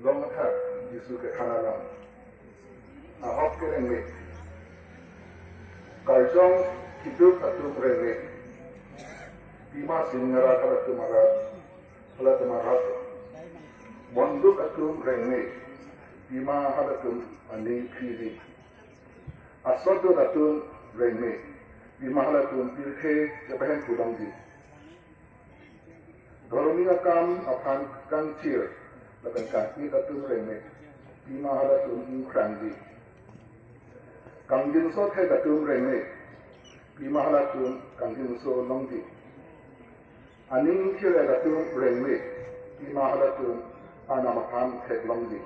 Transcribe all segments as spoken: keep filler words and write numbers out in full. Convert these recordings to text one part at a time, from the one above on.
Long athak Jisu kethan alam. Ahok kerengme. Karjong kiduk atum rengme. Pima sining arat halatum arat, halatum arat. Monduk atum rengme. Pima halatum aning phidi. Asodot atum rengme. Pima halatum pirthe kepahem pulongji. Dhormi akam aphan kangchir lapen kang-it atum rengme, pima halatum ingkrangji. Kangjinso thek atum rengme, pima halatum kangjinso longji. Aning thir-et atum rengme, pima halatum Arnam aphan theklongji.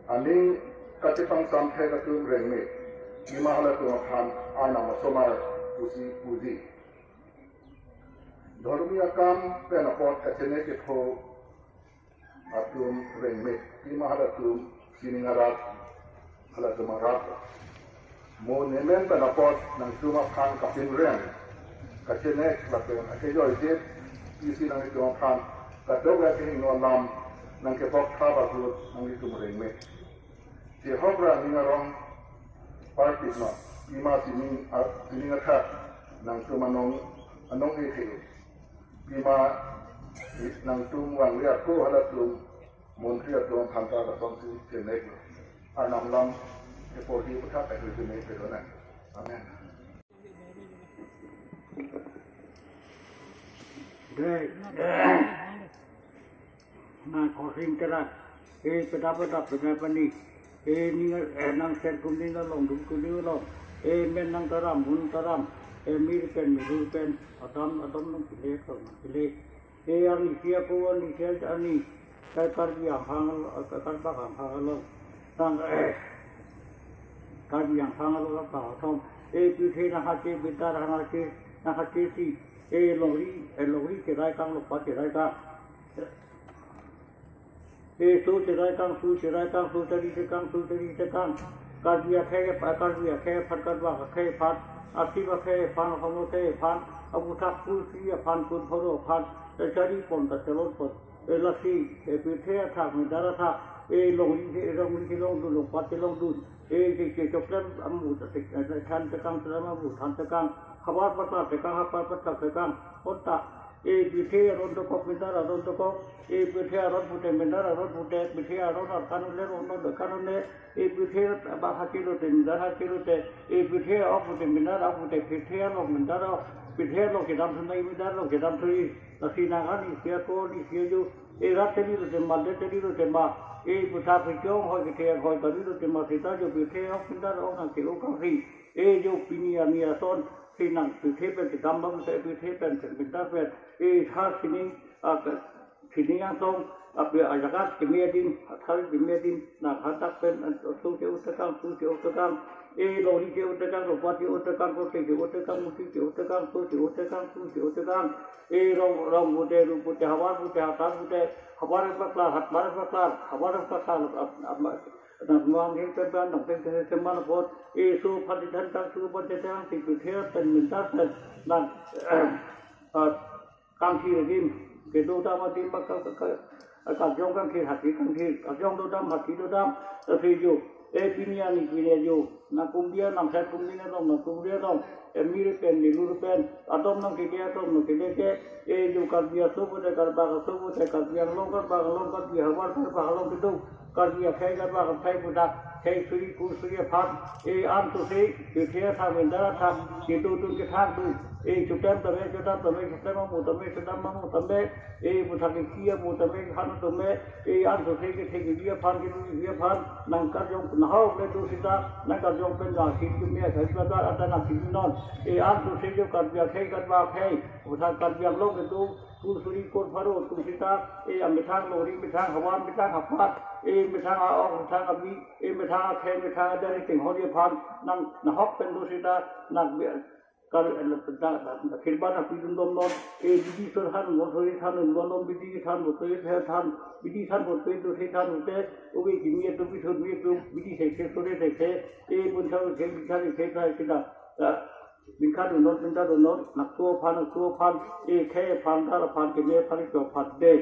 Aning kachepangsam thek atum rengme, pima halatum aphan Arnam asomar pusi puji. Dhormi akam pen apot kachene kepho atum rengme, pima halatum sining arat, halatum arat. Mo nemen pen apot nangtum aphan kapinreng, kachenek lapen akejoidet, isi nanglitum aphan kadokave kehingno alam nangkebok thap ahut nanglitum rengme. Chehok ra ning arong parpik non, pima sining a-, sining athak nangtum anong, anong-e the. Pima nangtum vangve ako halatum montri atum aphan ta lasonsi chenek lo. Arnam alam keporhi aputhak ahirjume pedonang. Amen. Dei. Na korsing kerak. E pedap pedap pengai pani. E ning, eh, nang sen kum ning along dum kum ning along. E men nang taram, hun taram. E mir pen, mirur pen. Adam, adam nang pile, nang pile. E arnisi ako, arnisi arni. Kai Karbi Anglong, kai Karbi Anglong. Nang, eh, Karbi Anglong lo ka thom. E pirthe nang hache bidar nang hache, nang hache si. E longri, e longri cherai kang, longpat cherai kang. E so cherai kang, so cherai kang, so chari tekang, so chari tekang. Karbi akhei, Karbi akhei aphan, Karbi akhei aphan, Asip akhei aphan, Homo akhei aphan, aputhak kursi aphan, kurphoro aphan, e chari pon ta chelon pon. E lasi, e pirthe athak, midar athak, e longri, e longri kelongdun, longpat kelongdun, e ke, ke choklem amu ta tek, e than tekang, than amu, than tekang, havar pathak tekang, havar pathak tekang, kota, e pirthe aron dokok, midar aron dokok, e pirthe aron pute, midar aron pute, pirthe aron arkan unle, aron arkan unle, e pirthe abak hache lote, midar hache lote, e pirthe ok pute, midar ok pute, pirthe along midar ok, pirthe along kedam thunai, midar along kedam thunai, lasi nang arnisi ako, arnisi ajo, e rat teli lote ma, det teli lote ma, e puthak pechong hoi kethe hoi kali lote ma, seta jo pirthe ok, midar ok nang ke-o kangsi, e jo pini arni ason, si nang pirthe pen kedam bang te, pirthe pen, pen midar pen, e tha sining, a, ke, sining angsong, api ajagat keme adin, athar keme adin, nang hadak pen, an, so che-o tekang, so che-o tekang, e longri che-o tekang, longpat che-o tekang, kote che-o tekang, musi che-o tekang, so che-o tekang, so che-o tekang, e rong, rong pute, ru pute, havar pute, hatar pute, havar paklar, hatmar paklar, havar paklar, ap, ap, ap, nang muang he pen, nang pen, pen, pen, man apot, e so pati than kang, so pati than kang, si pirthe pen, midar pen, nang, ah, kangthir adim, kedo dam adim, ka, ka, ka, karjong kangthir, hathi kangthir, karjong dodam, hathi dodam, lasi jo, e pini arni pini ajo, nang kum dia, nang sen kum ning along, nang kum dia along, e mir pen, mirur pen, atom nang kede, atom nang kede ke, e jo Karbi aso pute, Karbi aso pute, Karbi Anglong, Karbi Anglong, Karbi havar, Karbi Anglong keduk, Karbi akhei, Karbi akhei pudak, khei suri, kur suri aphan, e an to se, pirthe athak, midar athak, kedodun kethakdun, e chotem tame, chodam tame, chotem amu tame, chodam amu tame, e puthak kiki amu tame, han tame, e an to se, kethe kiki aphan, kedu kiki aphan, nang karjong nahok le do seta, nang karjong pen nang si keme, akhei pen nang si non, e an to se jo Karbi akhei, Karbi akhei, puthak Karbi Anglong kedo, kur suri kur pharo atum seta, e amethang longri methang, havar methang, hapat, e methang a-ok, methang abi, e methang akhei, methang adari tenghori aphan, nang nahok pen do seta, nang bi-, kar, na, na, na, kirban apidun dom non, e bidi sor han, mo sori than, mo non bidi than, mo sori than, bidi than, mo sori do se than, ute, ove kimi atum, bisor mi atum, bidi se se, sori se se, e bun than se, bidi than se, than se na, a, Bingkhan unot, bingkhan unot, naktu aphan, naktu aphan, e khei aphan, dar aphan, keme aphan, kecho aphan, dei.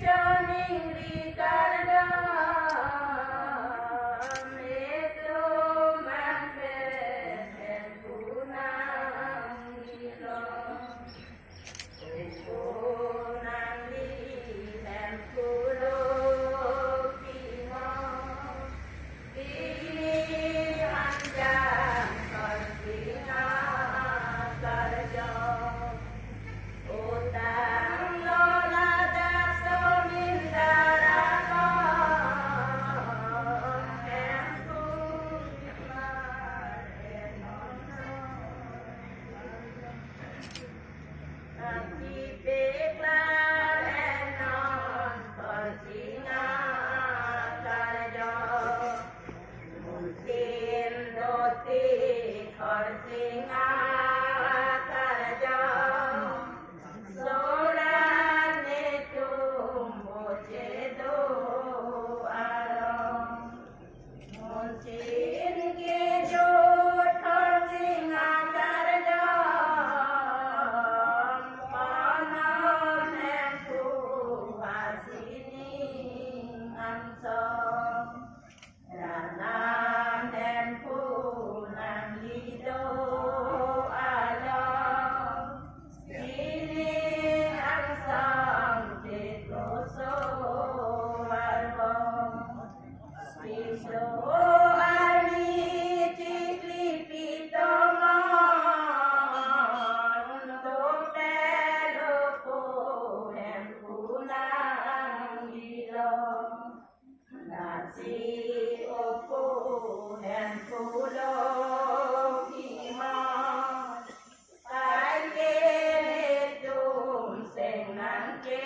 Choningri kardom, etum angpen punang ilong. Punang di hem pulo kimo. Pini anjang Khorsing akarjong. Utang lo ladak somin dara lo. Hem pu mar enon. Nasi peklar enon Khorsing akarjong. Muntin doti Khorsing akarjong. Soran netum boche do arong. Muntin kejut Khorsing akarjong. Panom hem pu hasining angsong. Ranan hem pu nangli do along. Sining angsong chiklo so arong. Piso arni chikli pito mon, do pelo pu hem pu nang ilong. Nasi opo hem pulo kimo. Kai ke netum seng nangke